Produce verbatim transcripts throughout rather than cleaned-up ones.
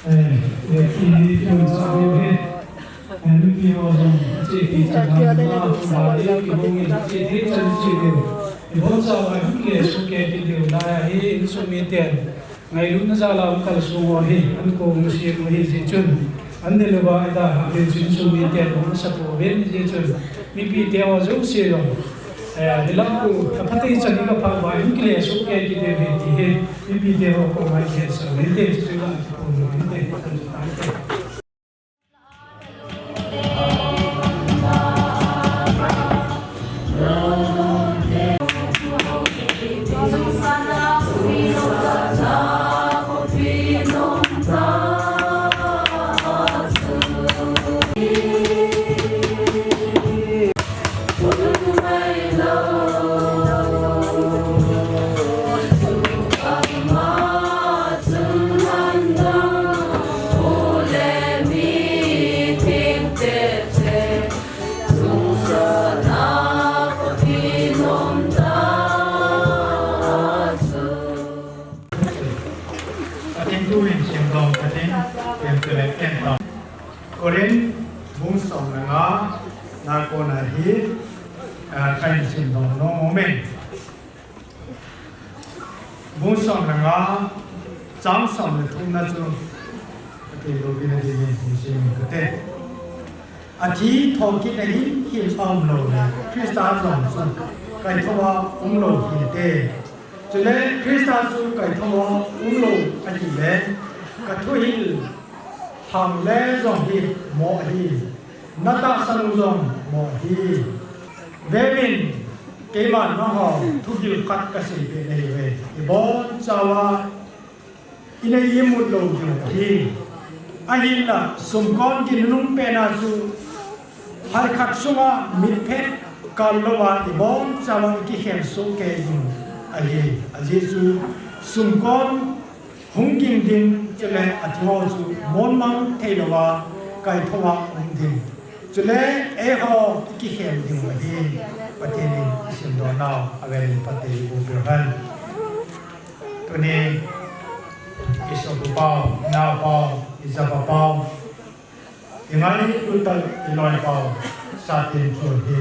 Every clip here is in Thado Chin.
Eh, eh, ki, ki, ki, sa, eh, eh, eh, mipi ho jong, che, ki, cha, na, na, na, eh, ki, ho, eh, che, eh, cha, che, eh, eh, ho, sa, wa, eh, ki, so, ke, ki, de, na, eh, insung miten. Ngailutna jal a um kalsong u hi, an kong u siam u hi jeh chun, an nilou va i dalhah leu chun insung miten um asa pou ve jeh chun, mipite ho jouse jong, eh, hilah khu, aphatechan in kapha uva, in kile soh kei kit diu ahi ti hi, mipite ho koma i hetsah u hite, chuchu lah a kiphong u hite. Pathen thu hin simdoh katin, ken tu le ken tah. Korinth bung som le nga na kona hi, ah, kahin simdoh nom e. Bung som le nga, chang som le thum na chu, kati lo bi na di ni, ni si ni kate. Athi thokit na hin, hin aum lou le, Christa jong chu, kaithou a um lou hinte. Chule, Christa chu kaithou a um lou ahile, kathuhil thang le jong hi, mo ahi. Natahsan u jong mo ahi. Vevin, keiman nangho thugil khat kaseipeh nahiuve. Ibonchauva inei imut lou diu ahi. Ahinla, sumkon kinunung pena chu, phat khat sunga mitphet kal louva, ibonchauva ikikhen soh kei diu ahi. Ajeh chu, sumkon hung ging ding, chule athi ho chu mon mang thei louva, kaithou a um ding. Chule eiho ikikhen diu ahi, Pathen in isimdoh nau, avel in phatthei eiboh peh hen. Tuni, isopi pau, inao pau, ijapa pau, ingailut tah iloi pau, Satan chu ahi.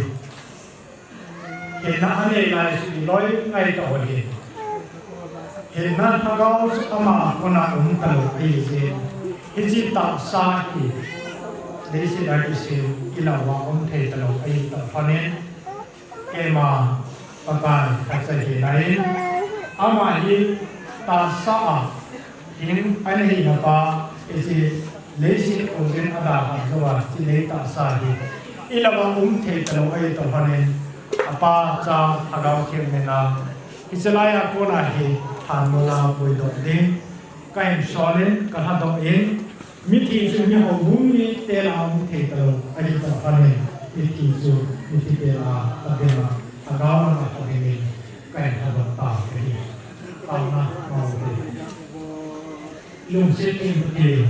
Hinna anei lai chu iloi ngai tah u ahi. Hinna lhagao chu ama kona um talou ahi jeh in. Hiche tahsa hi, leiset a kisem, ilah uva um thei talou ahi tah phat in. Keima Pakai kachai hina in, ama hi tahsa a hing ana hina pa, hiche leiset a jong adalhah jouva, hiche lei tahsa hi ilah uva um thei talou ahi tah phat in, Apa, Cha, Lhagao Theng mina, hiche laiya kona hi thanmona puidoh ding kahin sol in, kalhadoh in, mithi chu mi houbung mite lah a um thei talou ahi tah phat in, mithi chu mithite lah a, ading a, Lhagao lah a ading in, kahin lhadoh tauve. Taona, mao te. Lungset in Pathen,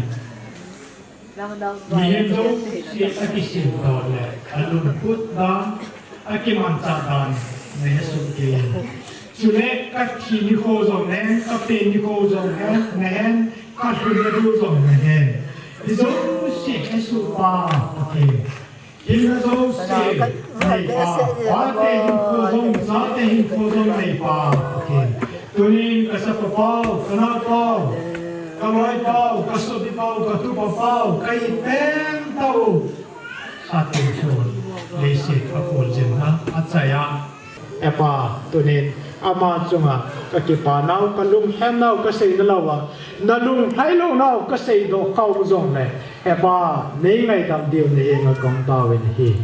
mihem jouse akisim doh le, alungput dan, akimanchah dan, nahe soh kei in. Chule kathi nikho jong nahen, kapen nikho jong nahen, kalhun nadiu jong nahen. Hijouse hesoh pa Pathen. Hinna jouse neipa, pate hinkho jong, chate hinkho jong neipa Pathen. Tunin kachapa pau, kanao pau, kaloi pau, kasopi pau, katupa pau, ka-it pen tah u, Satan chun leiset a kholjin na achai a. He Pa, tunin ama chunga kakipa nau, kalunghem nau kasei nalouva, nalunglhai lou nau kaseidoh khah u jongle, He Pa, nei ngaidam diu nahenga kahung taovin ahi.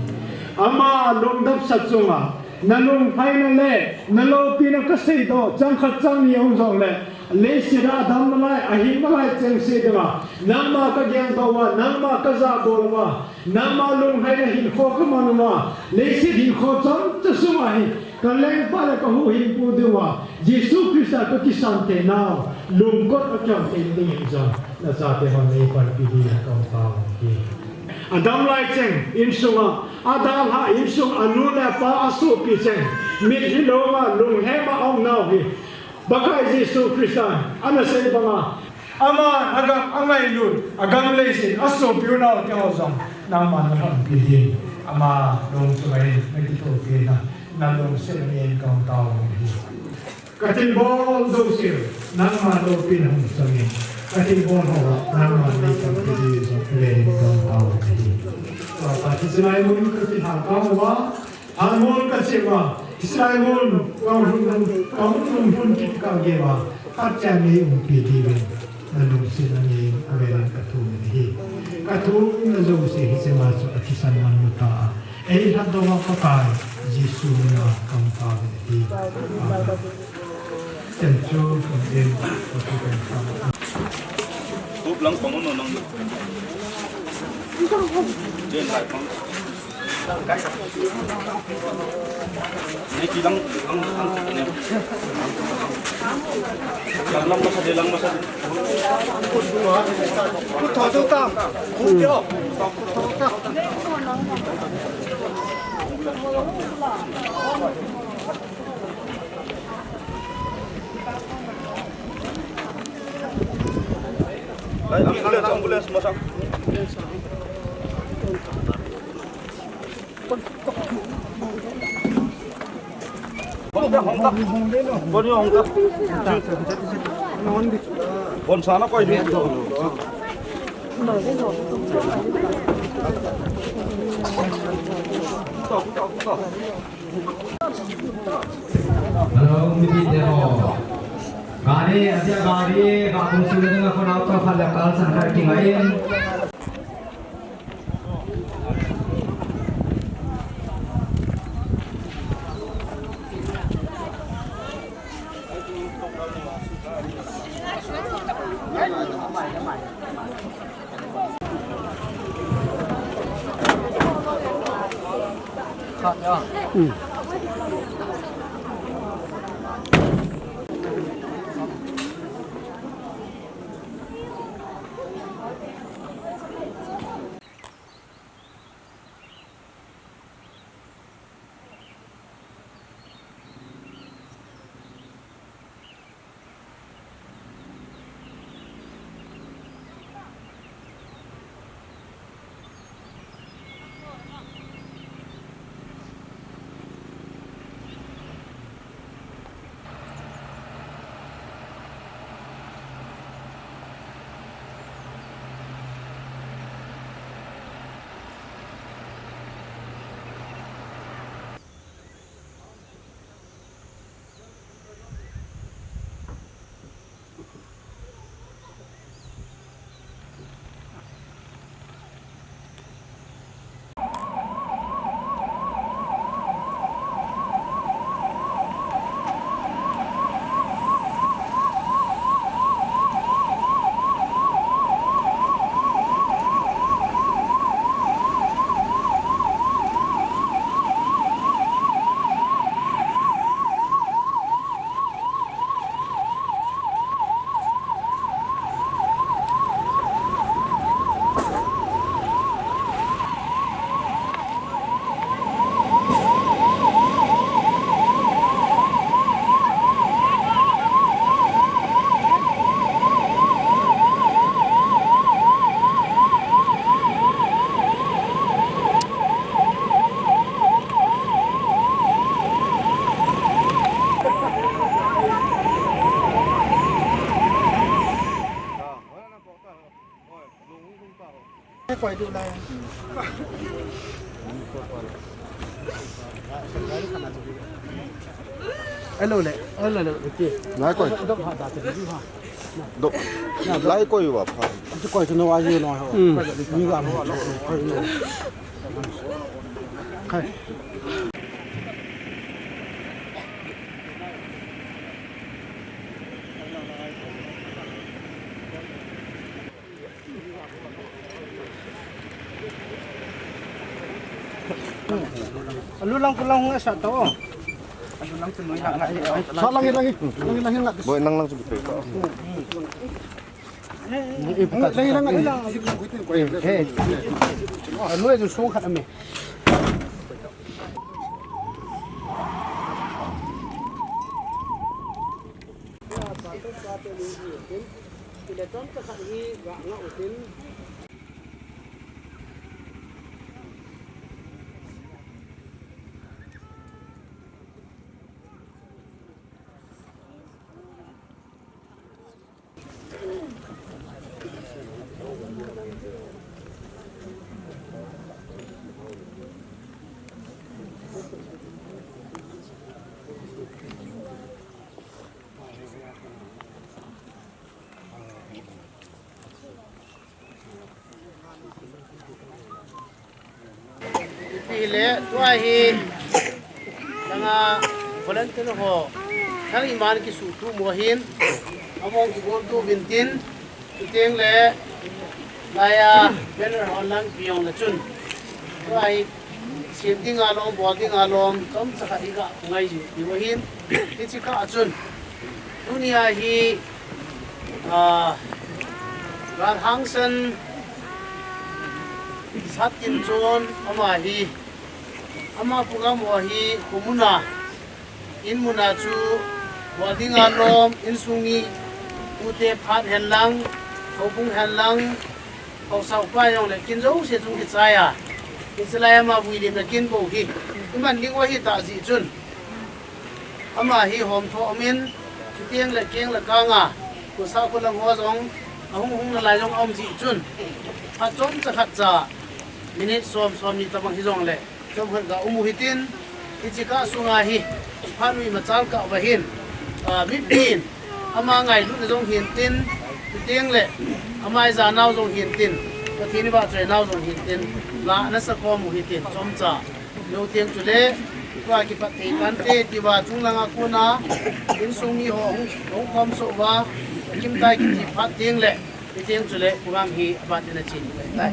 Ama lungdamsah chunga nalunglhaina le naloupina kaseidoh chang khat chang ni aum jongle, leiset a adam nalai, ahin nalai chengse dinga nangma kagengdoh uva, nangma kajabol uva, nangma lunglhaina hinkho kaman uva, leiset hinkho chomcha sunga hi kalengpa le kahuhhingpu diuva, Jesu Christa kakisan theinau lungkot a kihong thei dingin jong nachate hon neipanpi dingin kahung tao ahi. Adam lai cheng insunga, adalhah insung anu le apa asopi cheng, mitlhi longa lunghema aumnau hi Pakai Jesu Christan anasei banga, Aman agam angailut, agam leiset asopi unau teho jong nangman nalhonpi ding. Ama lungchunga hin nakithopi na, nalungset nangin kahung tao ahi. Kathilbol jouse nangma loupina hung changin, kathilbol ho nangman neitampi ding jong kahin tao ahi. Tua pa hiche lai mun kathilhal kang uva, Halmon kache uva, Israel mon, kahung lhun, kahung lhun lhun kit kagel uva, phatchomna nei umpi diuvin, nalungsetna neiyin avelin kathum in ahi. Kathumna jouse hiche ma chu athisan man u ta a, eilhatdoh a Pakai Jesu mina kahung tao in ahi. Amen. Chen chu, chen chu, chen chu. Tup lang pang un nang. Chen lai pang. Ni ki lang, lang, lang, ni. Lang, lang masa de, lang masa de. Tho tu ta. Khu tio. Lai, ambulance, ambulance masang. Hong ta, hong ta. Bon yo, hong ta. Bon sana koi ni. Hello, mipite ho. Gari, adia gari, ka kung sung ding ako na auto, kala kal sa kar kingain. Hello le, hello le, okay. Lai koi. Dok ha da te du ha. Dok. Lai koi va pha. Tu koi tu no wa yu no ho. Hmm. Ni ga mo. Kai. Alu lang kulang hung esa to. Alu lang tu nui lang. Sa lang lang lang lang lang. Boy lang lang tu pe. Lang lang lang. Eh. Alu e song khat ame. Le chomcha khat hi ga ngah utin. Ipi hile, tua hi, langa volunteer ho, thal iman kisuh thu mo hin, among kibol tu vintin, chuteng le, laiya, banner ho lang piong le chun. Tua hi, sem dinga lom, bol dinga lom, chomcha khat hi ga ngai ji, ti mo hin, hichi kah a chun. Tunia hi, ah, Gal Hangsan Satkinchon ama hi, ama program ho hi, komuna, in muna chu, bol dinga lom, insung mi, ute phat hen lang, houbung hen lang, haosa upa jong le, kin jouse chung kichai a, kichai lai ama vui lim le kin bou hi, iman ding u ahi tah jeh chun. Ama hi hom tho umin, chuteng le keng le kanga, khosa kholang ho jong, ahung hung nalai jong aum jeh chun. Phat chomcha khat cha, minute som, som ni tabang hi jong le, chomkhat ga um u hitin, hichi kah sunga hi, phat nui machal kah uva hin, ah, mipin, ama ngailutna jong hintin, chuteng le, ama ijat nau jong hintin, Pathen ivahchoi nau jong hintin, la nasa khom u hitin, chomcha. Lou teng chule, tua kipat thei tante, tia chunglanga kona, insung mi ho hung, hung khom soh uva, kimtai kiti phat teng le, hiteng chule, program hi aban in achen tai.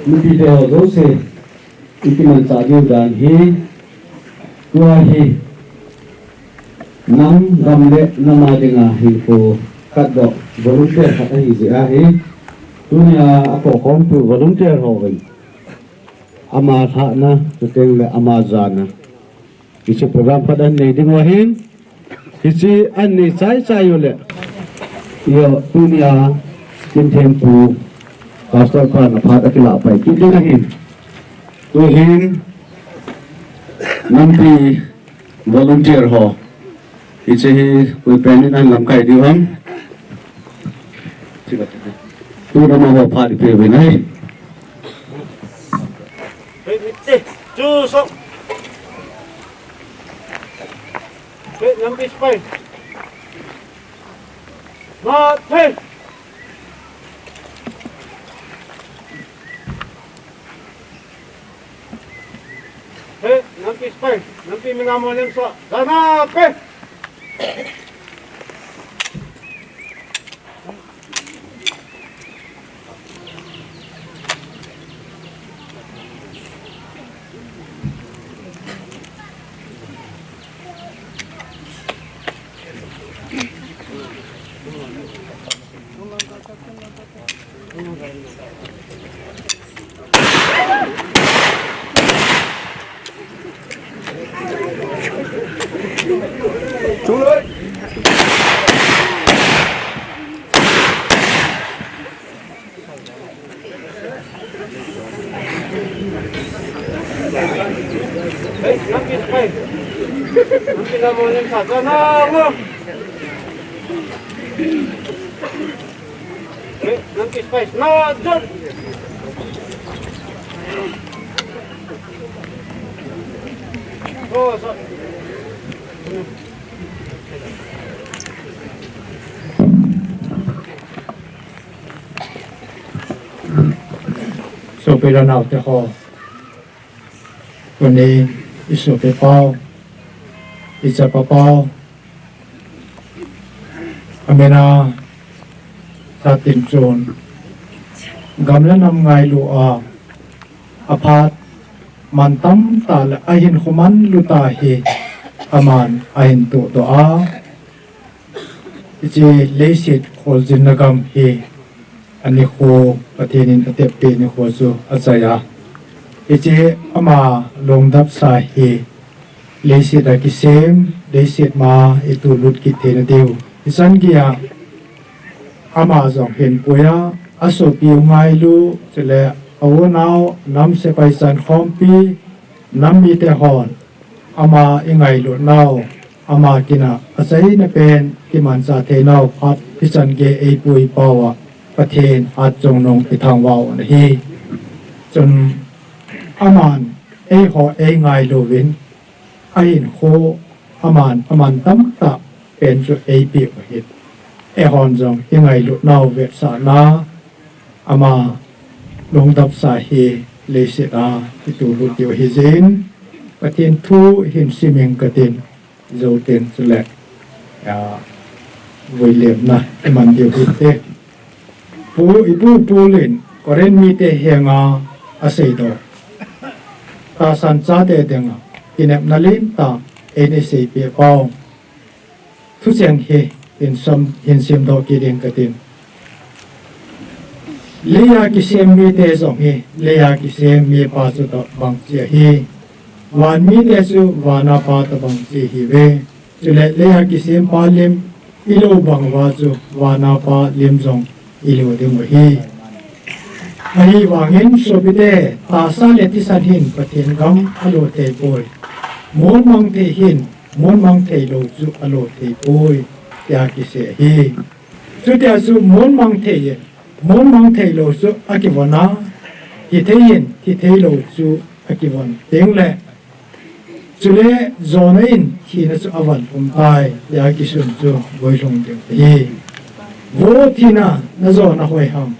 Mipite ho jouse, ikimanchah diu dan hi, tua hi, nam gam le nam a dinga hinkho khatdoh volunteer khat ahi jeh ahi, tunia akokhomtu volunteer ho hin, ama lhahna, chuteng le ama jana. Hiche program khat anei ding u ahin, hiche anei chai chai u le. Iyo, tunia, Kinthempu, Pastor pan aphat akilah pai kit ding ahin. Tuhin, nampi volunteer ho. Hiche hi, koi pen in ahin lamkai diu ham. Tuna amaho phat ipe uvin ahi. Hey, hey, hey, chu sok. Hey, nampi sipai. Mat, hey. Hey, nampi sipai, nampi mina mo lem sa. Dana, pe. Sopi le naote ho, tuni i sopi pau, i chapa pau, amin a Satinchon, gam le nam ngailu a, aphat mantam tah le ahinkho manlu tah hi aman ahin tohdoh a, hiche leiset kholjinna gam hi anikho, Pathen in atepeh nikho chu achai a, hiche ama lungdapsa hi leiset a kisem, leiset ma a itulut kit theina diu, hichan geiya ama jong hinpui a, asopi u ngailu, chule a u nao, nam sepai chankhompi, nam mite hon ama ingailut nau, ama kin a achaina pen kimanchah thei nau phat hichan gei eipui pau a, Pathen hatchungnung ithangvah u ahi. Chun aman eiho eingailu uvin, ahinkho aman, aman tamtah pen chu eipeh u ahin, eihon jong ingailut nau vetsahna, ama lungdapsa hi leiset a itulut diu ahi jeh in, Pathen thu hin sim inge katin, jou teng chule, a, vuilemna iman diu hite. Pu, ipu Paul in Corinth mite henga aseidoh, tahsan chate dinga kinepna lentah eina seipeh pau thucheng hi hin sim, hin simdoh kit ding katin. Leiya kisem mite jong hi, leiya kisem mipa chu tobang cheh ahi. Van mite chu vana pa tobang cheh ahiuve. Chule leiya kisempa lim ilou bang uva chu vana pa lim jong ilou ding u ahi. Ahivangin sopite, tahsa le thisan hin Pathen gam alo thei poi. Monmang thei hin, monmang theilou chu alo thei poi, tia kisei ahi. Chutia chu monmang thei in, monmang theilou chu akivon a, hithei in, hitheilou chu akivon tengle, chule jona in thina chu avallhum tai, tia kisun chu guilhung ding ahi. Vo thina, najona hoiham?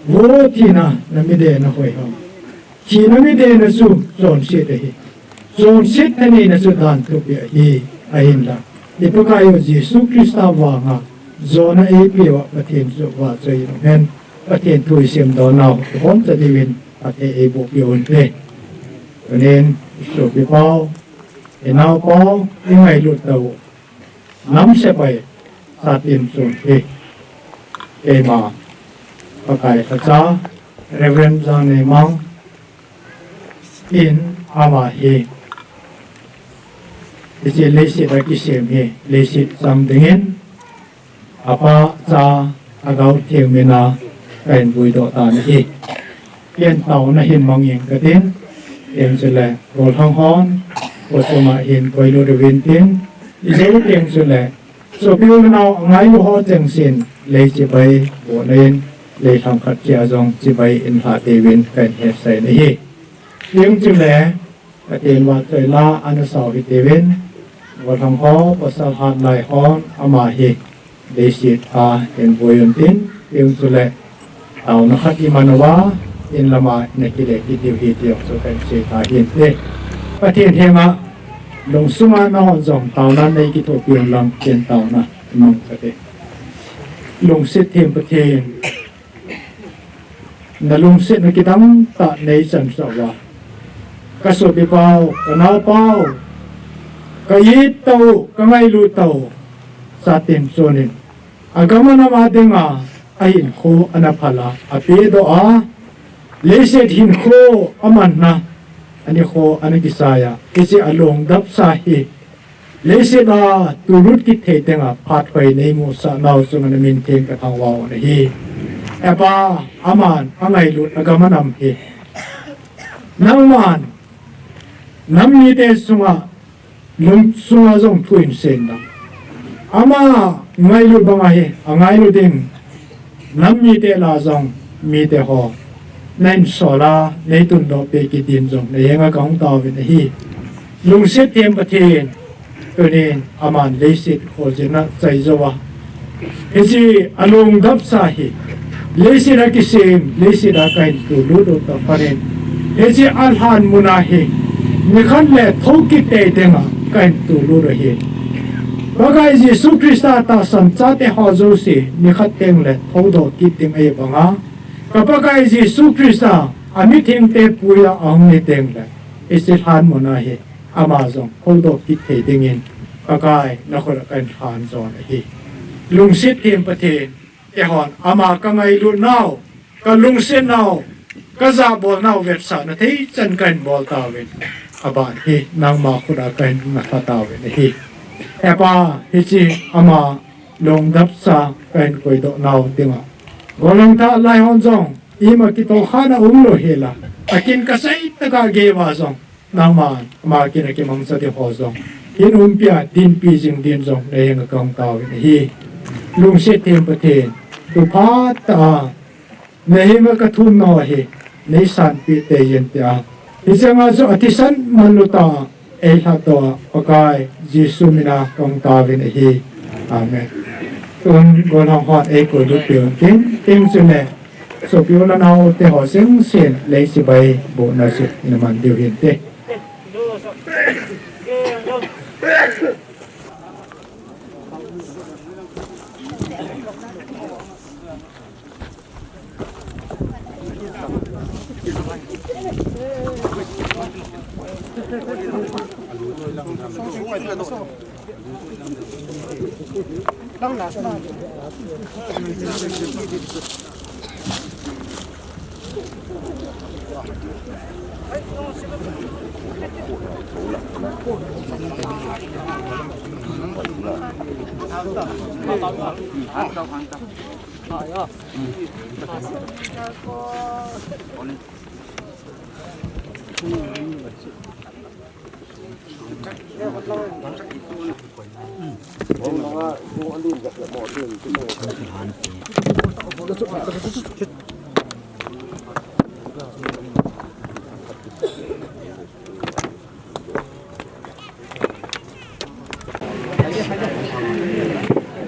Vo thina, namidena hoiham? Thina midena chu chonset ahi. Chonset thaneina chu dan thupi ahi, ahinla i Pakaiyu Jesu Christa vanga jona eipeuva Pathen chu vahchoi in umhen. Pathen thu isimdoh nau iboncha diuvin phatthei eiboh peh unte. Tunin isopi pau, inao pau, ingailut tau nam sepai Satinchon hi keima Pakai lhacha Reverend Jangneimang in ama hi hiche leiset a kisem hi leiset chang dingin apa cha Agao Theng mina kahin vuidoh tan ahi. Ken taona hin mang inge katin, ken chule golhang hon khosunga hin koilut uvin tin, ijou teng chule sopi u le nao angailu ho chengsen lei chibai bohna in, lei lhangkhat chia jong chibai in lhah teuvin kahin hetsah in ahi. Ken chule Pathen vahchoi la ana sao hiteuvin, golhang ho, pasal hat lai hon ama hi leiset a hin vui untin, ken chule taona khat iman uva, in lama ina kile kit diu ahi ti jong chu kahin sei ta hinte. Pathen henga lungsunga nahon jong taona nei kithopi un lang tin taona imang kate. Lungset them Pathen, nalungsetna kidang tah neichansah uva, kasopi pau, kanao pau, ka-it tau, kangailut tau Satinchon in agam anam a dinga ahinkho ana phal a, apehdoh a, leiset hinkho amanna, anikho ana kisai a, hiche alungdapsa hi leiset a tulut kit thei tenga phat hoi neimusah nau chunga namin theng kathangvah u ahi. Hepa, aman angailut agam anam hi nangman nam mite sunga, lungsunga jong thu in seiyin lang, ama ngailut banga hi angailut ding, nam mite lah a jong mite ho nahin sol a, neitundoh peh kit din jong nahenga kahung taovin ahi. Lungset them Pathen, tunin aman leiset kholjin a achaijou a, hiche alungdapsa hi leiset a kisem, leiset a kahin tulut u toh phanin, hiche alhan mun a hi nikhat le thou kit tei dinga kahin tulut u ahi. Pakai Jesu Christa tahsan chate ho jouse nikhat teng le thoudoh kit ding ahi banga, ka Pakai Jesu Christa amithengte puiya ahung hi teng le, hiche lhan mun a hi ama jong thoudoh kit thei dingin, Pakai, nakhut a kahin lhan jon ahi. Lungset them Pathen, eihon ama kangailut nau, kalungset nau, kajabol nau vetsahna theichan kahin bol tauvin, aban hi nangma khut a kahin nalha tauvin ahi. Hepa, hiche ama lungdapsa kahin koidoh nau dinga, golhang tah lai hon jong ima kitohkhana umlou hela, akin kasei tah a gei uva jong nangman ama kin a kimangcha ding ho jong hin umpia dinpi jing din jong nahenga kahung taovin ahi. Lungset them Pathen, tu phat tah a nahenga kathum nau ahi, neisanpeh teijin tia, hicheng a chu athisan manlu tah a eilhatdoh a Pakai Jesu min a kahung taovin ahi. Amen. Tun golhang hon eikoilut peh uvin tin, tin chule sopi u le naote ho jengsen leichibai bohna chu ina man diu hinte.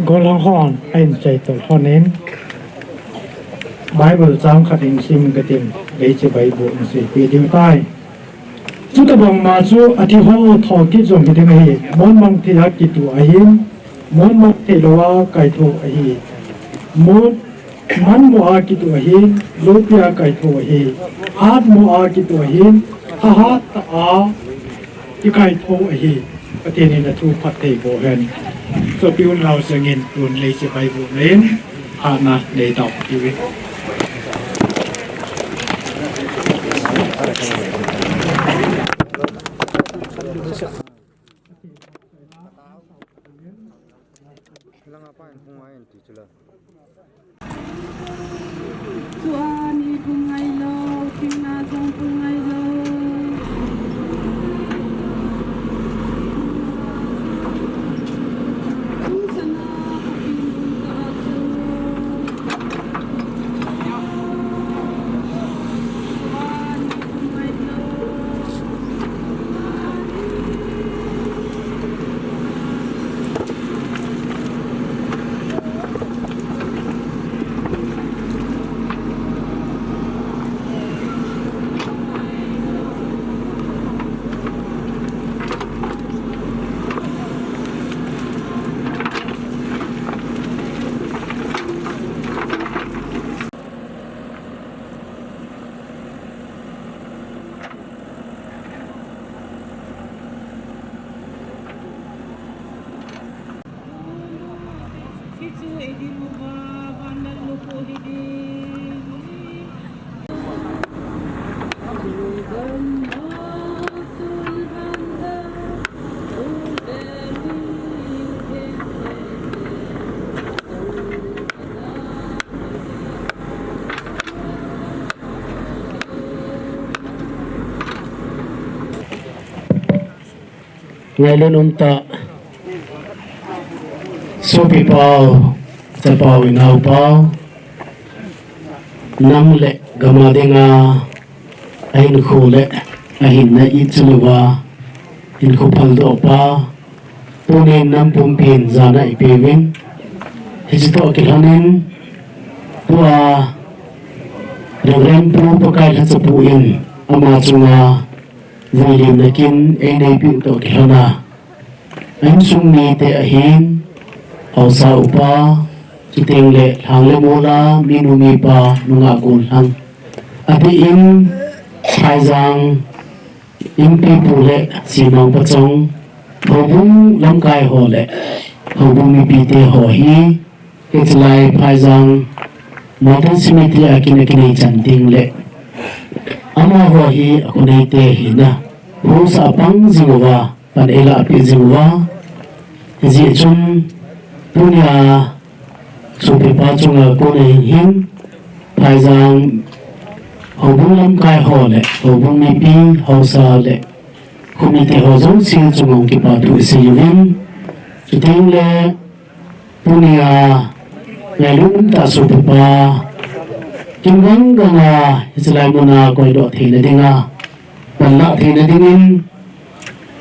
Golhang hon ahin chaitol hon in Bible chang khat in sim katin, leichibai bohna chu ipi ding tai. Chutobang ma chu athi ho thokit jong hiding ahi, mon mang thei a kituh ahin, mon mang thei lou a kaitho ahi. Mon man mo a kituh ahin, loupi a kaitho ahi. Hat mo a kituh ahin, thahat tah a kikaitho ahi. Pathen in athu phatthei boh hen. Sopi u le nao jeng in tun leichibai bohna in hatna neitao kit uvin. Langa pa in hung a in ti chula. Chuan i phung ngai lo, thingna zong phung ngai lo. Thungsana a pi nung ka a chu. Chuan i phung ngai lo. Ngailun um ta. Sopi pau, chapau, inau pau, nam le gam a dinga ahinkho le ahinna ichilou a hinkho phaldoh pa, tunin nam pumpin jana ipeuvin, hiche toh kilhonin tua Reverend Pu Pakai Lhachapu in ama chunga vuilimna kin eineipi u toh kilhona, a insung mite ahin, haosa upa, chuteng le lhang le mol a minu mipa nungah gollhang, adeh in Phaijang Inpipu le Simang Pachong, houbung lamkai ho le houbung mipite ho hi, hichelai Phaijang Modern Cemetery a kin akinei chan teng le amaho hi akhoneite hina, housa apang jing uva, pan eilah peh jing uva, hijeh chun tunia sopipa chunga kona hin hin, Phaijang houbung lamkai ho le houbung mipi, haosa le khomite ho jouse chunga hung kipa thu isei uvin, chuteng le tunia ngailut umtah sopipa kin gang ganga hichelai muna koidoh theina dinga, panlah theina dingin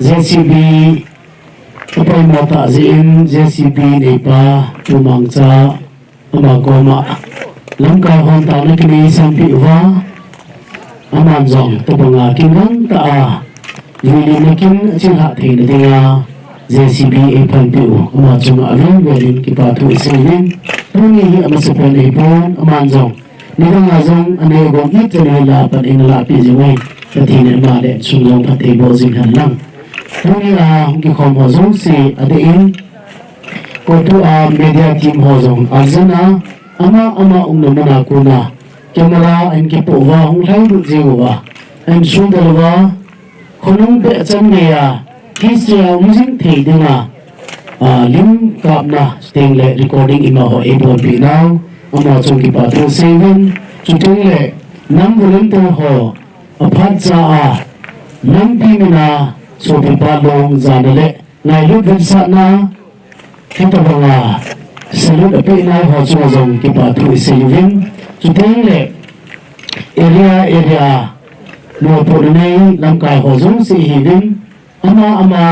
J C B apoimo tah jeh in J C B neipa Pu Mangcha ama koma lamkai hon taona kinei sanpeh uva, aman jong tobanga kin gangtah a vuilimna kin achilhah theina dinga J C B eiphalpeh u ama chunga avel velin kipa thu isei uvin, tuni hi amasapen ahipon, aman jong nidang a jong anei agom itchan uvin la pan eina lahpeh jing uvin, Pathen in ama le insung jong phatthei boh jing hen lang. Tunia hung kikhom ho jouse adeh in, KOTU a media team ho jong aljana, ama ama umna muna kona camera ahin kipoh uva, hung lhailut jing uva, ahin sudal uva, khonung beh chan geiya history a um jing thei dinga, a, lim kapna chuteng le recording ima ho eibolpeh nau, ama chung kipa thu sei uvin, chuteng le nam volunteer ho aphatcha a nampi mina sopipa long jana le ngailut vetsahna, hitobanga salute apeh nau ho chunga jong kipa thu isei uvin, chuteng le area area mopohna nei lamkai ho jouse ihiuvin, ama ama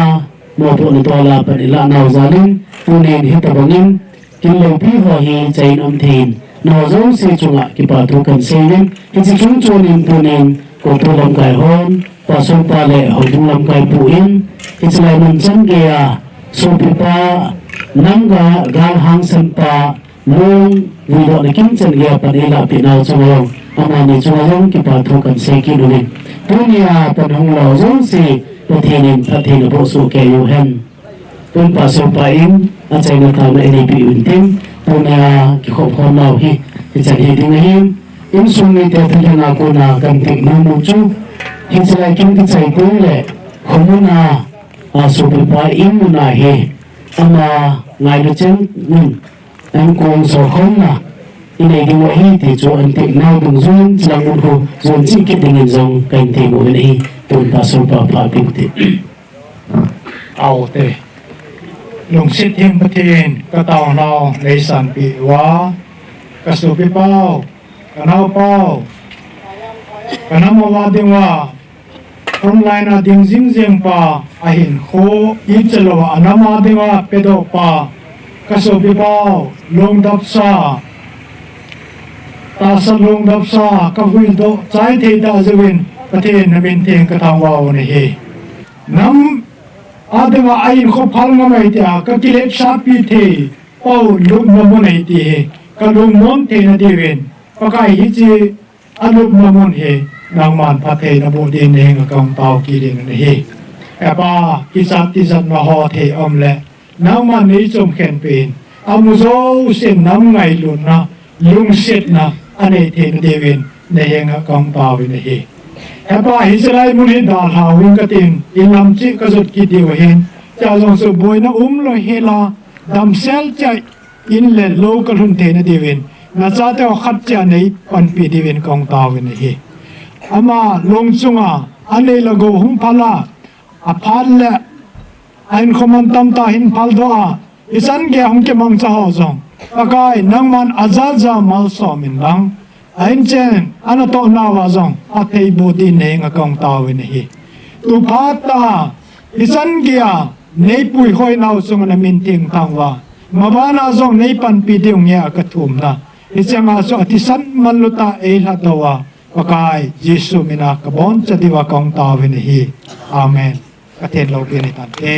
mopohna tola pan ilah nau jalin, tunin hitobangin kin loupi ho hi chaiyin um thei in, nangho jouse chunga kipa thu kahin sei uvin, hiche chung chonin tunin KOTU lamkai hon, Pastor pa le houbung lamkai pu in, hichelai mun chan geiya sopipa nam ga, gal hangsan pa long vuidohna kin chan geiya pan eilahpeh nau chunga jong, amani chunga jong kipa thu kahin sei kit uvin, tunia pan hung lou jouse Pathen in phatthei naboh soh kei uhen. Tun Pastor pa in achaina taona eineipi uvin tin, tunia kikhop khom nau hi hichan hi ding ahin, insung mite thalhenga kona kahin tep nom u chu, hichelai kin kichai teng le khomun a, a, sopipa in muna hi ama ngailu chen in, ankong sokhomna inei diu ahi ti chu ahin tep nau dungjuiyin, chulang mun khu jon cheh kit dingin jong kahin tem uvin ahi. Tun Pastor pa pha peh u te. Aute. Lungset Pathen, kataona neisanpeh uva, kasopipau, kanaopau, kanam uva dinga frontline a ding jingjeng pa, ahinkho ichalou a anam a dinga pedoh pa, kasopipau, lungdapsa, tahsa lungdapsa, kavuidoh chai thei tah jouvin Pathen namin theng kathangvah u ahi. Nam a dinga ahinkho phal ngam ahi tia kakiletsahpi thei pau lupna mun ahi ti hi kalungmon theina diuvin, Pakai hiche alupna mun hi nangman phatthei naboh dingin nahenga kahung tao kit ding ahi. He Pa, kichat tijatna ho thei um le nangman neichomkhen peh in, amu jousen nam ngailutna, lungsetna anei theina diuvin nahenga kahung taovin ahi. He Pa, hichelai mun hi dalha uvin katin, inlam cheh kajot kit diu ahin, chujong chu boina umlou hela, damsel cheh in le lou kalhun theina diuvin, nachateu khat cheh neipanpi diuvin kahung taovin ahi. Ama long chunga anei le gou hung phal a, aphat le ahinkho mantam tah hin phaldoh a, Hichan geiya hung kimangcha ho jong, Pakai, nangman ajaja malsom in lang, ahin chen, anatoh nauva jong, athei boh ding in nang henga kahung taovin ahi. Tu phat a, hichan geiya, neipui hoi nau chunga namin thengtah uva, mabana jong neipanpi diu nge a kathum na. Hicheng a chu athisan manlu tah eilhat uva, Pakai, Jesu mina kaboncha diuva kahung taovin ahi. Amen. Kathenlou pen hitante.